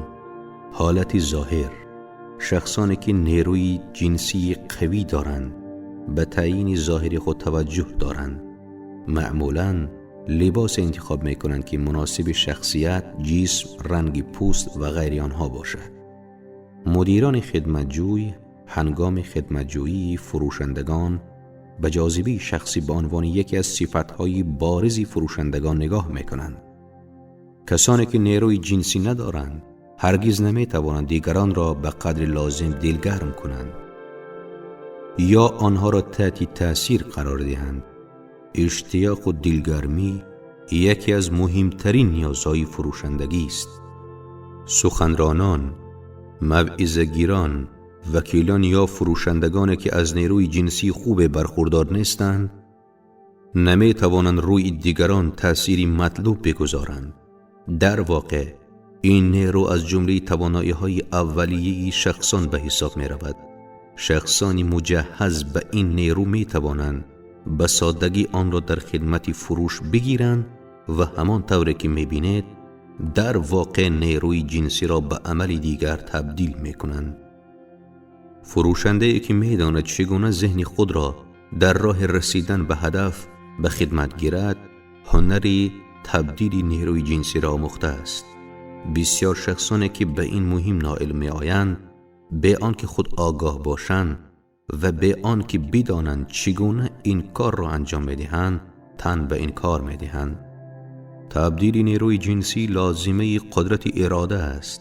ҳолати зоҳир. Шахсоне ки нерӯи ҷинсии қавӣ доранд, ба таъйини зоҳири худ таваҷҷӯҳ доранд. Маъмулан либосе интихоб мекунанд, ки муносиби шахсият, ҷисм, ранги пӯст ва ғайри онҳо бошад. Мудирони хидматҷӯй ҳангоми хидматҷӯии фурӯшандагон ба ҷозибаи шахсӣ ба унвони яке аз сифатҳои борези фурӯшандагон нигоҳ мекунанд. Касоне ки нерӯи ҷинсӣ надоранд, ҳаргиз наметавонанд дигаронро ба қадри лозим дилгарм кунанд ё онҳоро таҳти таъсир қарор диҳанд. Иштиёқу дилгармӣ яке аз муҳимтарин ниёзҳои фурӯшандагист. Суханронон, мавъизагирон, вакилон ё фурӯшандагоне ки аз нерӯи ҷинсии хубе бархурдор нестанд, наметавонанд рӯи дигарон таъсири матлуб бигузоранд. Дар воқеъ, ин нерӯ аз ҷумлаи тавоноиҳои аввалияи шахсон ба ҳисоб меравад. Шахсони муҷаҳҳаз ба ин нерӯ метавонанд ба соддагӣ онро дар хидмати фурӯш бигиранд ва ҳамон тавре ки мебинед, дар воқеъ нерӯи ҷинсиро ба амали дигар табдил мекунанд. Фурӯшандае ки медонад чӣ гуна зеҳни худро дар роҳи расидан ба ҳадаф ба хидмат гирад, ҳунари табдили нерӯи ҷинсиро омӯхтааст. Бисёр шахсоне ки ба ин муҳим ноил меоянд, бе он ки худ огоҳ бошанд ва бе он ки бидонанд чӣ гуна ин корро анҷом медиҳанд, тан ба ин кор медиҳанд. Табдили нерӯи ҷинсӣ лозимаи қудрати ирода аст.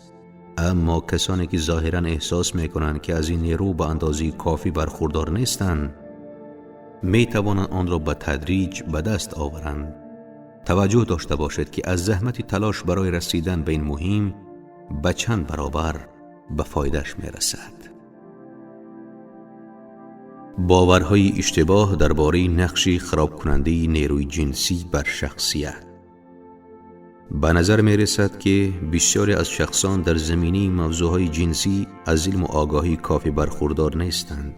Аммо касоне ки зоҳиран эҳсос мекунанд, ки аз ин нерӯ ба андозаи кофӣ бархурдор нестанд, метавонанд онро ба тадриҷ ба даст оваранд. Таваҷҷӯҳ дошта бошед, ки аз заҳмати талош барои расидан ба ин муҳим ба чанд баробар ба фоидааш мерасад. Боварҳои иштибоҳ дар бораи нақши харобкунандаи нерӯи ҷинсӣ бар шахсият. Ба назар мерасад, ки бисёре аз шахсон дар заминаи мавзӯъҳои ҷинсӣ аз илму огоҳии кофӣ бархурдор нестанд.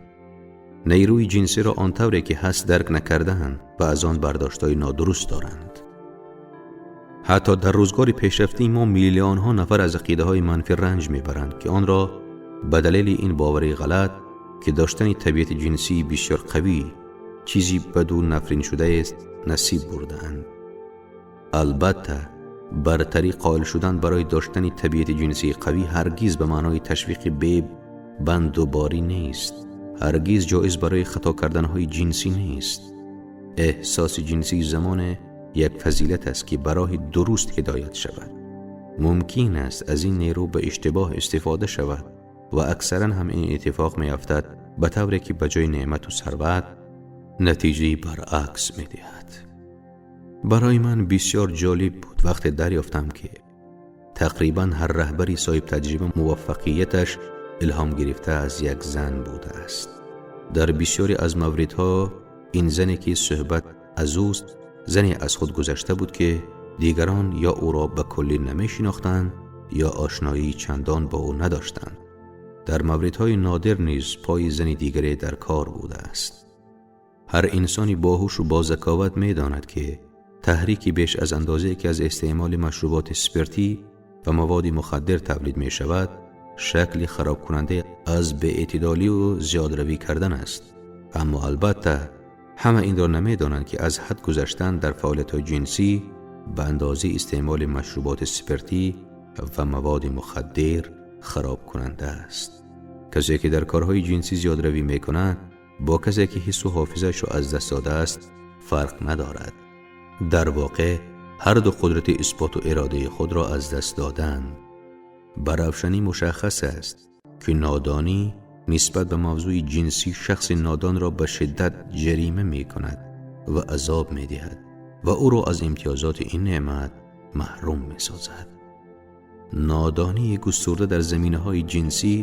Нерӯи ҷинсиро он тавре ки ҳаст дарк накардаанд ва аз он бардоштҳои нодуруст доранд. Ҳатто дар рӯзгори пешрафтаи мо миллионҳо нафар аз ақидаҳои манфӣ ранҷ мебаранд, ки онро ба далели ин бовари ғалат, ки доштани табиати ҷинсии бисёр қавӣ чизи баду нафриншудааст, насиб бурдаанд. Албатта, бартарӣ қоил шудан барои доштани табиати ҷинсии қавӣ ҳаргиз ба маънои ташвиқи бебандуборӣ нест. Ҳаргиз ҷоиз барои хато карданҳои ҷинсӣ нест. Эҳсоси ҷинсии замоне як фазилат аст, ки ба роҳи дуруст ҳидоят шавад. Мумкин аст аз ин нерӯ ба иштибоҳ истифода шавад ва аксаран ҳам ин иттифоқ меафтад, ба тавре ки ба ҷои неъмату сарват натиҷаи баръакс медиҳад. Барои ман бисёр ҷолиб буд, вақте дарёфтам, ки тақрибан ҳар раҳбари соҳибтаҷриба муваффақияташ илҳом гирифта аз як зан будааст. Дар бисёре аз мавридҳо ин зане, ки суҳбат аз ӯст, зане аз худ гузашта буд, ки дигарон ё ӯро ба куллӣ намешинохтанд, ё ошноии чандон бо ӯ надоштанд. Дар мавридҳои нодир низ пои зани дигаре дар кор будааст. Ҳар инсони боҳушу бозаковат медонад, ки таҳрики беш аз андозае, ки аз истеъмоли машруботи спиртӣ ва маводи мухаддир тавлид мешавад, шакли харобкунанда аз беэътидолию зиёдравӣ кардан аст. Аммо албатта ҳама инро намедонанд, ки аз ҳад гузаштан дар фаъолиятҳои ҷинсӣ ба андозаи истеъмоли машруботи спиртӣ ва маводи мухаддир харобкунанда аст. Касе ки дар корҳои ҷинсӣ зиёдравӣ мекунад, бо касе ки ҳиссу ҳофизаашро аз даст додааст, фарқ надорад. Дар воқеъ ҳар ду қудрати исботу иродаи худро аз даст доданд. Ба равшанӣ мушаххас аст, ки нодонӣ нисбат ба мавзӯи ҷинсӣ шахси нодонро ба шиддат ҷарима мекунад ва азоб медиҳад ва ӯро аз имтиёзоти ин неъмат маҳрум месозад. Нодонии густурда дар заминаҳои ҷинсӣ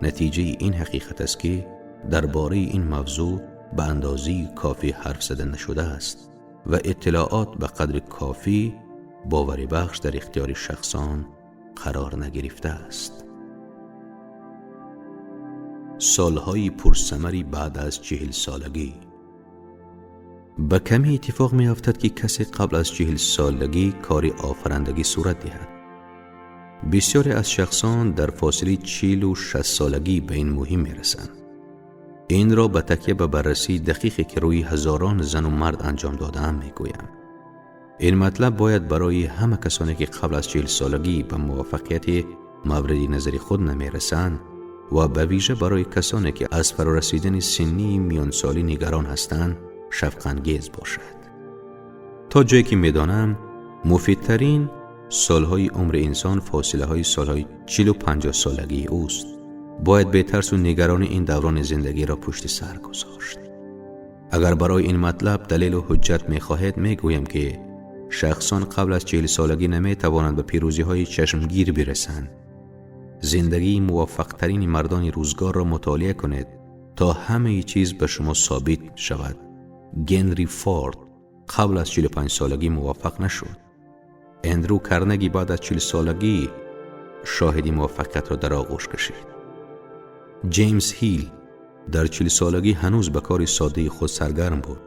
натиҷаи ин ҳақиқат аст, ки дар бораи ин мавзӯъ ба андозаи кофӣ ҳарф зада нашудааст ва иттилоот ба қадри кофӣ боварибахш дар ихтиёри шахсон қарор нагирифтааст. Солҳои пурсамари баъд аз 40-солагӣ. Ба камӣ иттифоқ меафтад, ки касе қабл аз 40-солагӣ кори офарандагӣ сурат диҳад. Бисёре аз шахсон дар фосилаи 40-у 60-солагӣ ба ин муҳим мерасанд. Инро ба такя ба баррасии дақиқе, ки рӯи ҳазорон зану мард анҷом додаам, мегӯям. Ин матлаб бояд барои ҳама касоне, ки қабл аз 40-солагӣ ба муваффақияти мавриди назари худ намерасанд ва ба вижа барои касоне, ки аз фарорасидани синнии миёнсолӣ нигарон ҳастанд, шафқангез бошад. То ҷое ки медонам, муфидтарин солҳои умри инсон фосилаҳои солҳои 40-у 50-солагии ӯст. Бояд бетарсу нигарони ин даврони зиндагиро пушти сар гузошт. Агар барои ин матлаб далелу ҳуҷҷат мехоҳед, мегӯям, ки шахсон қабл аз 40-солагӣ наметавонанд ба пирӯзиҳои чашмгир бирасанд. Зиндагии муваффақтарини мардони рӯзгорро мутолиа кунед, то ҳамаи чиз ба шумо собит шавад. Генри Форд қабл аз 45-солагӣ муваффақ нашуд. Эндрю Карнеги баъд аз 40-солагӣ шоҳиди муваффақиятро дар оғӯш кашид. Ҷеймс Ҳил дар 40-солагӣ ҳанӯз ба кори соддаи худ саргарм буд.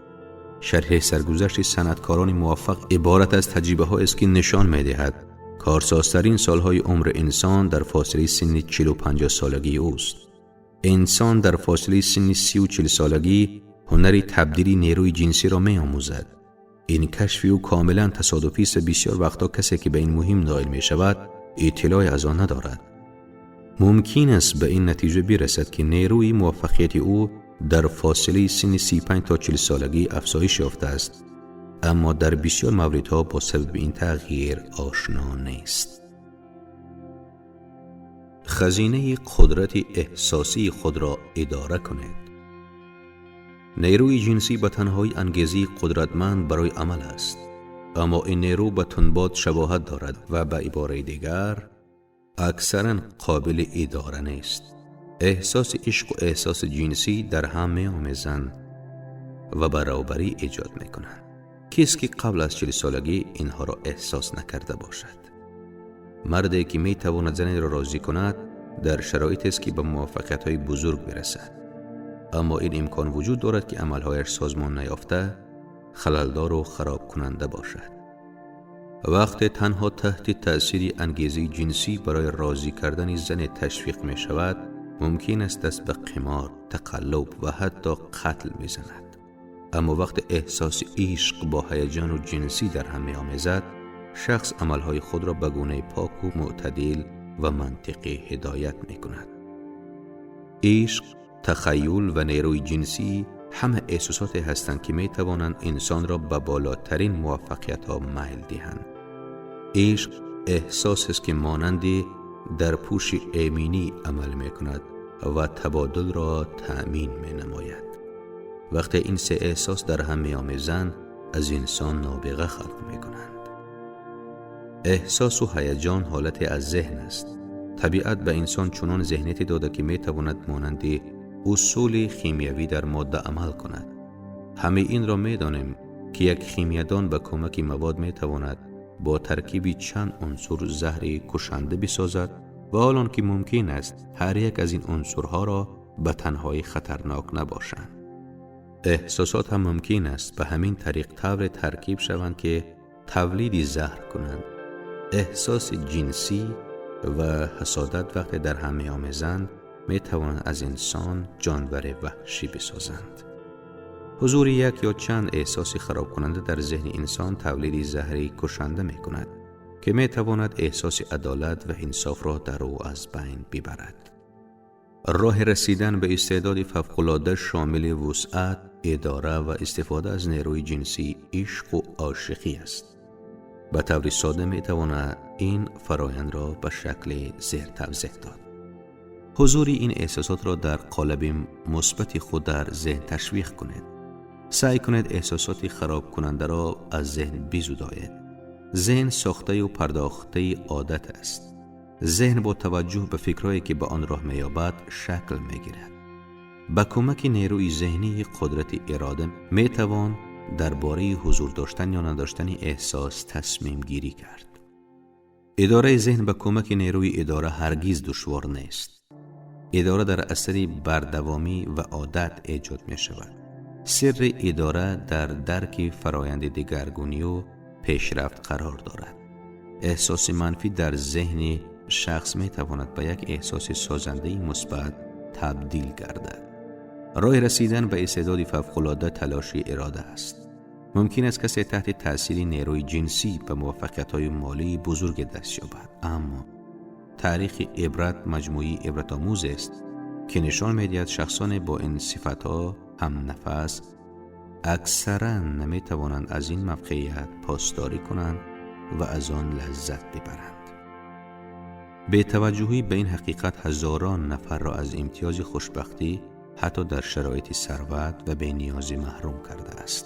Шарҳи саргузашти санъаткорони муваффақ иборат аз таҷрибаҳоест, ки нишон медиҳад корсозтарин солҳои умри инсон дар фосилаи синни 40 50 солагии ӯст. Инсон дар фосилаи синни 30 40 солагӣ ҳунари табдили нерӯи ҷинсиро меомӯзад. Ин кашфи ӯ комилан тасодуфӣ аст ва бисёр вақтҳо касе ки ба ин муҳим ноил мешавад, иттилоъе аз он надорад. Мумкин аст ба ин натиҷа бирасад, ки нерӯи муваффақияти ӯ дар фосилаи синни 35 то 40 солагӣ афзоиш ёфтааст, аммо дар бисёр мавридҳо бо сабаби ин тағйир ошно нест. Хазинаи қудрати эҳсосии худро идора кунед. Нерӯи ҷинсӣ ба танҳоӣ ангезаи қудратманд барои амал аст, аммо ин нерӯ ба тунбод шабоҳат дорад ва ба ибораи дигар аксаран қобили идора нест. Эҳсоси ишқ ва эҳсоси ҷинсӣ дар ҳам меомезанд ва баробарӣ эҷод мекунанд. Кист ки қабл аз 40 солагӣ инҳоро эҳсос накарда бошад? Марде ки метавонад занеро розӣ кунад, дар шароитест ки ба муваффақиятҳои бузург бирасад. Аммо ин имкон вуҷуд дорад, ки амалҳояш созмон наёфта, халалдору харобкунанда бошад. Вақте танҳо таҳти таъсири ангезаи ҷинсӣ барои розӣ кардани зане ташвиқ мешавад, мумкин аст даст ба қимор, тақаллуб ва ҳатто қатл мезанад. Аммо вақте эҳсоси ишқ бо ҳаяҷону ҷинсӣ дар ҳам меомезад, шахс амалҳои худро ба гунаи поку мӯътадил ва мантиқӣ ҳидоят мекунад. Ишқ, тахаюл ва нерӯи ҷинсӣ ҳама эҳсосоте ҳастанд, ки метавонанд инсонро ба болотарин муваффақиятҳо майл диҳанд. Ишқ эҳсосест, ки монанди дар пӯши эминӣ амал мекунад ва табодулро таъмин менамояд. Вақте ин се эҳсос дар ҳам меомезанд, аз инсон нобиға халқ мекунанд. Эҳсосу ҳаяҷон ҳолате аз зеҳн аст. Табиат ба инсон чунон зеҳнияте дода, ки метавонад монанди усули химиявӣ дар модда амал кунад. Ҳамаи инро медонем, ки як химиядон ба кӯмаки мавод метавонад бо таркиби чанд унсур заҳри кушанда бисозад ва ҳол он ки мумкин аст ҳар як аз ин унсурҳоро ба танҳоӣ хатарнок набошанд. Эҳсосот ҳам мумкин аст ба ҳамин тариқ тавре таркиб шаванд, ки тавлиди заҳр кунанд. Эҳсоси ҷинсӣ ва ҳасодат вақте дар ҳам меомезанд, метавонанд аз инсон ҷонвари ваҳшӣ бисозанд. Ҳузури як ё чанд эҳсоси харобкунанда дар зеҳни инсон тавлиди заҳри кушанда мекунад, ки метавонад эҳсоси адолат ва инсофро дар ӯ аз байн бибарад. Роҳи расидан ба истеъдоди фавқулодда шомили вусъат, идора ва истифода аз нерӯи ҷинсӣ, ишқу ошиқӣ аст. Ба таври сода метавонад ин фарояндро ба шакли зер тавзеҳ дод. Ҳузури ин эҳсосотро дар қолаби мусбати худ дар зеҳн ташвиқ кунед. Саъй кунед эҳсосоти харобкунандаро аз зеҳн бизудоед. Зеҳн сохтаю пардохтаи одат аст. Зеҳн бо таваҷҷӯҳ ба фикрҳое, ки ба он роҳ меёбад, шакл мегирад. Ба кӯмаки нерӯи зеҳнии қудрати ирода метавон дар бораи ҳузур доштан ё надоштани эҳсос тасмимгирӣ кард. Идораи зеҳн ба кӯмаки нерӯи идора ҳаргиз душвор нест. Идора дар асари бардавомӣ ва одат эҷод мешавад. Сирри идора дар дарки фароянди дигаргунию пешрафт қарор дорад. Эҳсоси манфӣ дар зеҳни шахс метавонад ба як эҳсоси созандаи мусбат табдил гардад. Роҳи расидан ба истеъдоди фавқулодда талоши ирода аст. Мумкин аст касе таҳти таъсири нерӯи ҷинсӣ ба муваффақиятҳои молии бузурге даст ёбад, аммо таърихи ибрат маҷмӯии ибратомӯзест, ки нишон медиҳад шахсоне бо ин сифатҳо ҳамнафас аксаран наметавонанд аз ин мавқеият посдорӣ кунанд ва аз он лаззат бибаранд. Бетаваҷҷӯҳӣ ба ин ҳақиқат ҳазорон нафарро аз имтиёзи хушбахтӣ ҳатто дар шароити сарват ва бениёзӣ маҳрум кардааст.